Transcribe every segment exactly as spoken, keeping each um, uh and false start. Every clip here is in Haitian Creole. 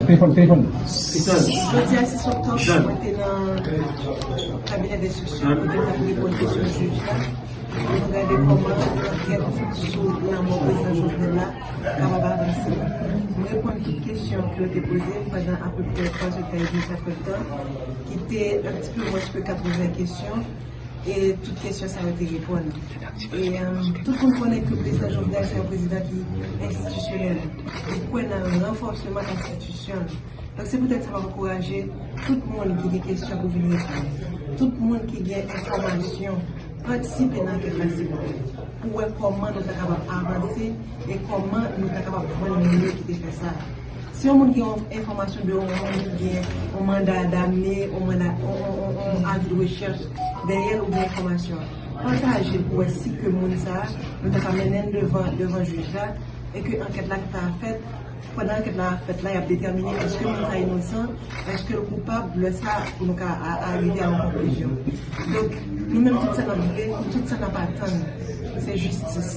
Telefòn, telefòn. Jodi a sis oktòb, mwen te nan kabinè denstriksyon kote m t ap reponn kesyon jij la. Pou nou gade kòman ankèt sou lanmò prezidan Jovenel la kapab avanse. M reponn tout kesyon ke yo te poze m pandan apeprè twa zè èdmi, kat èdtan, ki te un petit peu moins que quatre-vingts kesyon, e tout kesyon sa yo te reponn. E, euh, tout moun konnen ke prezidan Jovenel se yon prezidan ki enstitisyonèl. Li kwè nan ranfòsman enstitisyon. Donk, se poutèt sa m ap ankouraje tout moun ki gen kesyon pou vin reponn. Tout moun ki gen enfòmasyon, patisipe nan ankèt la, silvouplè, pou wè kòman nou ta kapab avanse e kòman nou ta kapab jwenn moun yo ki te fè sa. Si yon moun gen yon enfòmasyon de yon moun ki gen yon manda damne, yon manda, yon, yon, yon, yon avi de rechèch dèyè l oubyen enfòmasyon, pataje l pou wè si ke moun sa a, nou ta ka mennen l devan, devan jij la, e ke ankèt la ki ta fèt, pandan ankèt la ap fèt la, y ap detèmine èske moun sa inosan, èske l koupab, lè sa pou nou ka a- arive a yon konklizyon. Donk, nou menm, tout sa n ap vle, tout sa n ap atann, se jistis.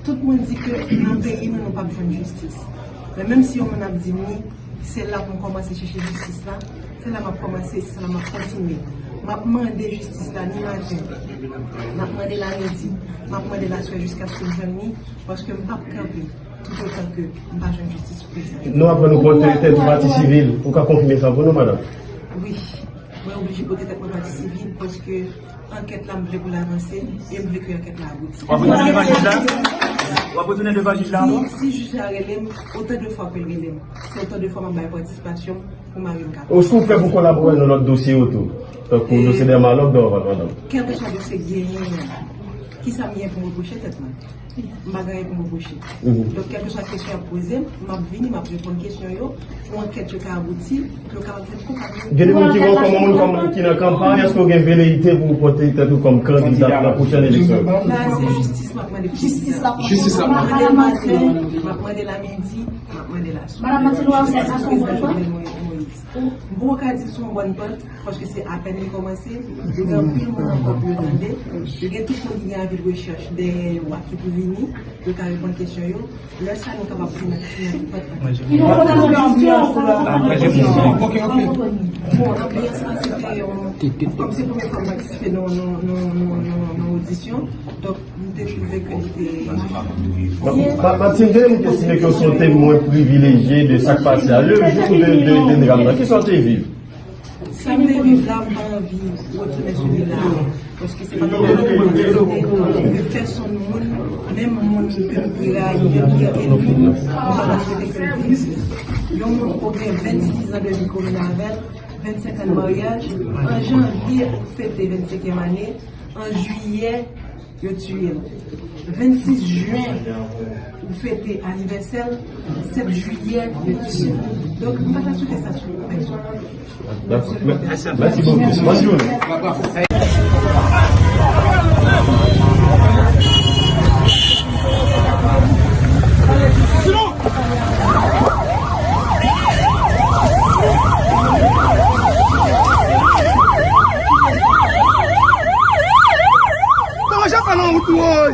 Tout moun di ke nan peyi nou, nou p ap jwenn jistis. Men menm si yon moun ap di m wi, se la pou m kòmanse chèche jistis la, se la m ap kòmanse, se la m ap kontinye. M ap mande jistis la ni maten, m ap mande l a midi, m ap mande l aswè jiskaske m jwenn li, paske m p ap kanpe toutotan ke m pa jwenn jistis pou prezidan. Nou aprann ou pote tèt ou pati sivil. Ou ka konfime sa pou nou, madanm? Wi. Mwen oblije pote tèt mwen pati sivil paske ankèt la, m vle pou l avanse e m vle ke ankèt la abouti. W ap retounen devan jij la? W ap retounen devan jij la ankò? Si, si jij la rele m, otan de fwa ke l rele m, se otan de fwa m ap bay patisipasyon m pou mari m kapab. Èske w prè pou kolabore nan lòt dosye yo tou? Tankou dosye Derma Lòk, Dorval, madanm? Kèlkeswa dosye k genyen an, kisa m gen pou m repwoche tèt mwen? M pa gen anyen pou m repwoche. Donk, kèlkeswa kesyon y ap poze m, m ap vini, m ap reponn kesyon yo, pou ankèt yo ka abouti, pou yo kapab jwenn koupab yo. Gen de moun ki wè w kòm yon moun kòm ki nan kanpay, èske w gen veleyite pou w pote tèt ou kòm kandida nan pwochèn eleksyon? La, se jistis m ap mande pou jistis la. Jistis la. M ap mande l maten, m ap mande l a midi, m ap mande l aswè. Madanm Matilou, w ap fè sa sou yon bòn pant? M poko ka di sou yon bòn pant, paske se apèn li kòmanse, yo gen anpil moun ankò pou yo tande, yo gen tout moun ki gen avi de rechèch dèyè yo a ki pou vini, yo ka reponn kesyon yo. Lè sa, nou kapab fini, fini. Ki nou konn anbisyon pou la. Bon, anbiyans la, se te yon, kòm se premye fwa m patisipe nan, nan, nan, nan, nan, nan odisyon, donk, m te twouve ke li te. Ma- Ma- Martine, gen moun ki estime ke w se yon temwen privilejye de sa k pase a, le jou de, de, de dram nan. Kisa w te viv? Sa m te viv la, m pa anvi retounen sou li la. Paske se pa yon bagay ke m ta swete ke pèsonn moun, menm moun ke m pi rayi, menm pi ènmi m, m pa ta swete ke l viv. Yon moun ou gen vennsis zan de vi komin avè l, vennsenk an de maryaj, an janvye ou fete vennsenkyèm ane, an jiyè, yo tiye l. Vennsis jen, ou fete anivèsè l, sèt jiyè, yo tiye l. Donk, m pa ta swete sa sou pèsonn. Dakò. Mè- Mèsi bokou. Bòn jounen. Manje sa nan wout nou, woy!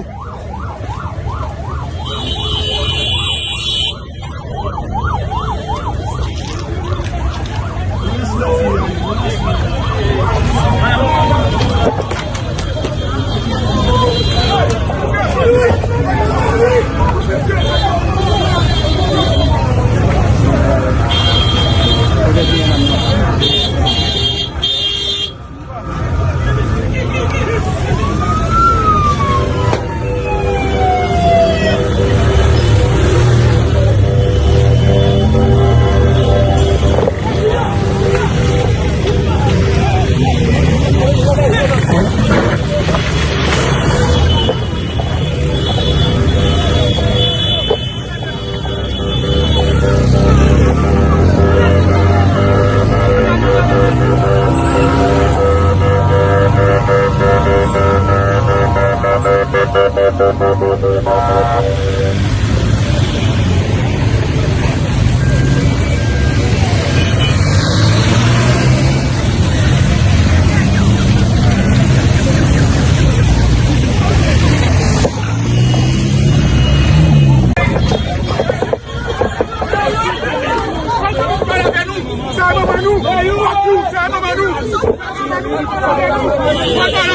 Fè manman nou, fè manman nou, fè manman nou, fò pale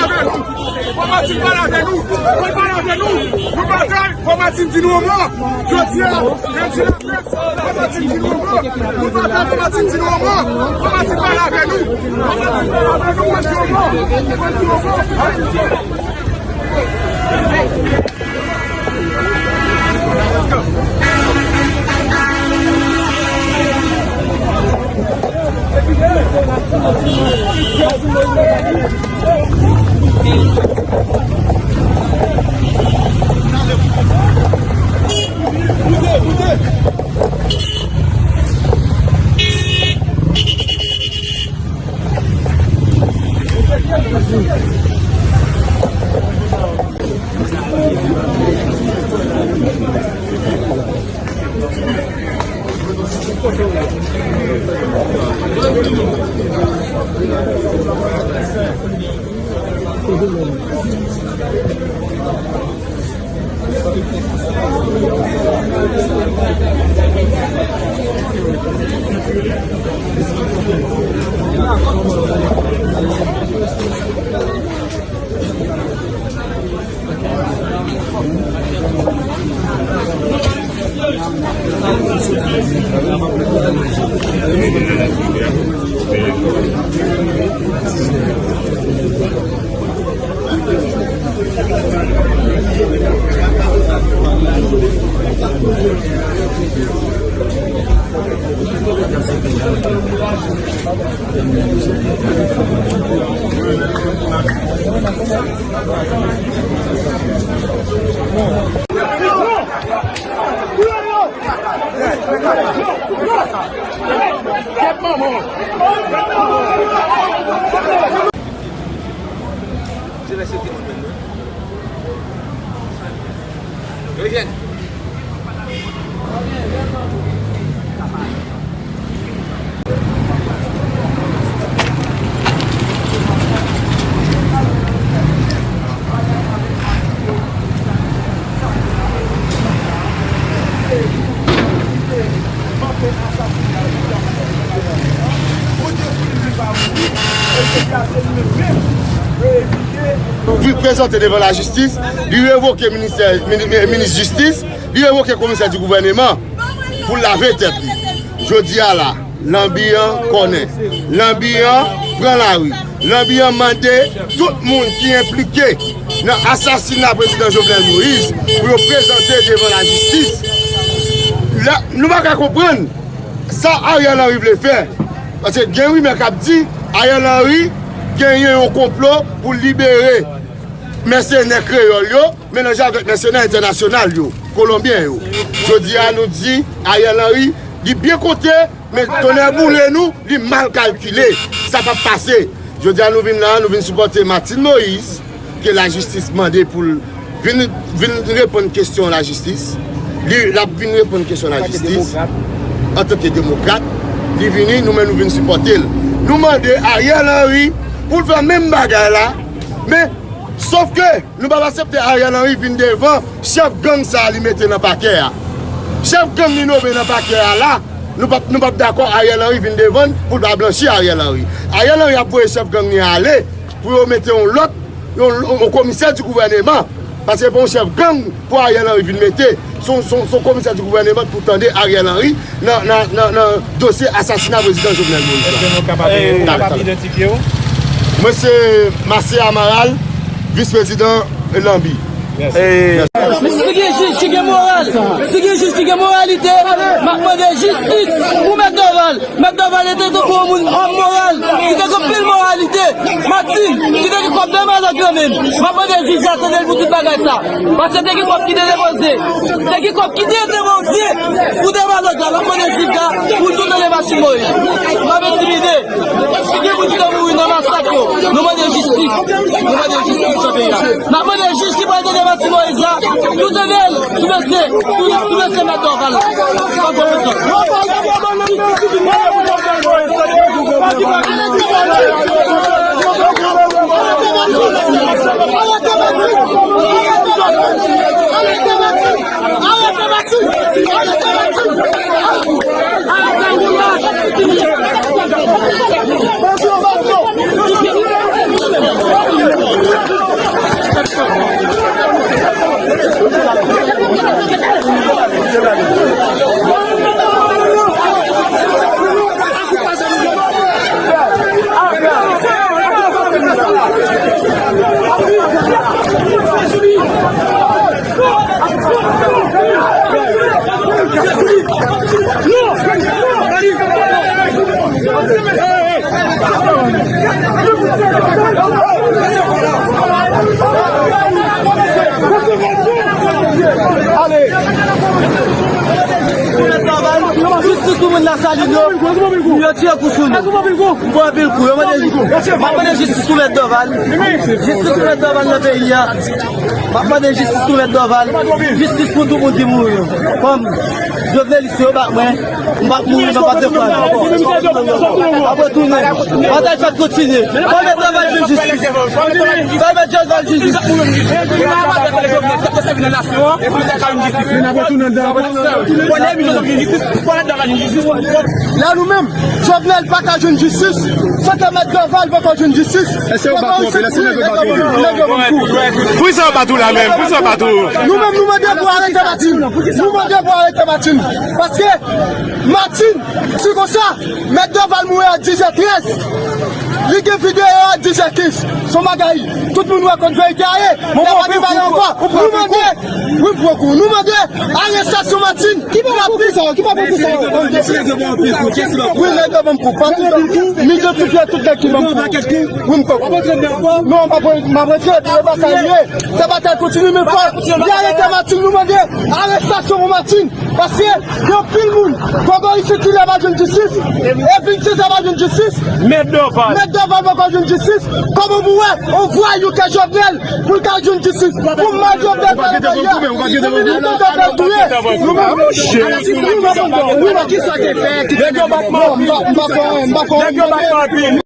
avè nou, fò Martine pale avè nou, fò pale avè nou, nou batay, fò Martine di nou yon mo, jodi a, jodi a, fò Martine di nou yon mo, nou batay, fò Martine di nou yon mo, fò Martine pale avè nou, fò Martine pale avè nou, fò di yon mo, fò di yon mo. Pou prezante devan lajistis, li revoke ministè, mini-, minis jistis, li revoke komisè di gouvèneman pou lave tèt li. Jodi a la, Lanbi an kònen. Lanbi an pran lari. Lanbi an mande tout moun ki enplike nan asasina prezidan Jovenel Moïse pou yo prezante devan lajistis. La, nou pa ka konprann sa Ariel Henry vle fè. Paske gen rimè k ap di Ariel Henry genyen yon konplo pou libere mèsenè kreyòl yo, melanje avèk mèsenè entènasyonal yo, kolonbyen yo. Jodi a, nou di Ariel Henry, li byen konte, men tonnè boule nou, li mal kalkile. Sa p ap pase. Jodi a, nou vin la, nou vin sipòte Martine Moïse, ke lajistis mande pou l vin, vin reponn kesyon lajistis. Li, l ap vin reponn kesyon lajistis. Antanke demokrat, li vini, nou menm nou vin sipòte l. Nou mande Ariel Henry pou l fè menm bagay la, men, sof ke nou p ap aksepte Ariel Henry vin devan chèf gang sa a li mete nan pakè a. Chèf gang li nome nan pakè a la, nou p ap, nou p ap dakò Ariel Henry vin devan n pou l pa blanchi Ariel Henry. Ariel Henry ap voye chèf gang li ale pou yo mete yon lòt, yon, yon komisè di gouvèneman. Paske se pa yon chèf gang pou Ariel Henry vin mete. Se yon, se yon, se yon komisè di gouvèneman pou tande Ariel Henry nan, nan, nan, nan dosye asasina prezidan Jovenel Moïse la. Èske nou kapab, eh, nou kapab idantifye w? Mwen se Marcel Amaral, vis prezidan Lanbi. Mèsi. Se gen jij ki gen moral, se gen jij ki gen moralite, m ap mande jistis pou Mèt Dorval. Mèt Dorval te tankou yon moun, òm moral, ki te gen anpil moralite. Martine, ki te gen kòb Demalòg lan menm. M ap mande jij la tande l pou tout bagay sa. Paske te gen kòb ki te depoze. Te gen kòb ki te depoze pou Demalòg la. M ap mande jij la pou l tou tande Martine Moïse. M ap entimide. Gen moun ki te mouri nan masak yo. Nou mande jistis. Nou mande jistis nan peyi a. N ap mande jij ki pral tande Martine Moïse la. Tou tande l. Sou mesye, sou, sou mesye Mèt Dorval. Ale! Jistis pou moun Lasalin yo. Yo tiye kou sou nou. M pran anpil kou. Yo mande, m ap mande jistis pou Mèt Dòval. Jistis pou Mèt Dòval nan peyi a. M ap mande jistis pou Mèt Dòval. Jistis pou tout moun ki mouri yo. Kòm Jovenelis yo bat mwen. M p ap mouri nan pa de fwa. M ap retounen. Batay fèt kontinye. Fò Mèt Dòval jwenn jistis. Fò Mèt Dòval jwenn jistis. La nou menm, Jovenel pa ka jwenn jistis, san ke Mèt Dòval poko jwenn jistis. Èske yo bat ou anpil? Èske nèg yo bat ou? Nèg yo ban m kou. Poukisa yo bat ou la menm? Poukisa yo bat ou? Nou menm, nou mande pou arete Martine. Nou mande pou arete Martine. Paske Martine, si konsa, Mèt Dòval mouri a dis è trèz. Li gen videyo a dis è kenz. Se yon bagay, tout moun wè kot verite a ye. Bon, bon, pale ankò. Nou mande, wi, m pran kou. Nou mande arestasyon Martine. Ki pa pou sa, ki pa pou sa. Wi, nèg yo ban m kou. Pa tout tan. M idantifye tout nèg ki ban m kou. Wi, m pran kou. Non, m ap, m ap retire, se batay li ye. Se batay kontinye, men fò y arete Martine. Nou mande arestasyon pou Martine. Paske gen anpil moun, Gògòy Sentila pa jwenn jistis, Evin Seza pa jwenn jistis, Mèt Dòval. Mèt Dòval poko jwenn jistis. Kòman pou wè yon vwayou ke Jovenel pou l ka jwenn jistis? Pou mal Jovenel fè nan peyi a, pou Jovenel touye. Nou menm, nou menm, wi, wi, wi. Nèg yo bat m anpil. Non, m pa, m pa fè anyen, m pa fè anyen.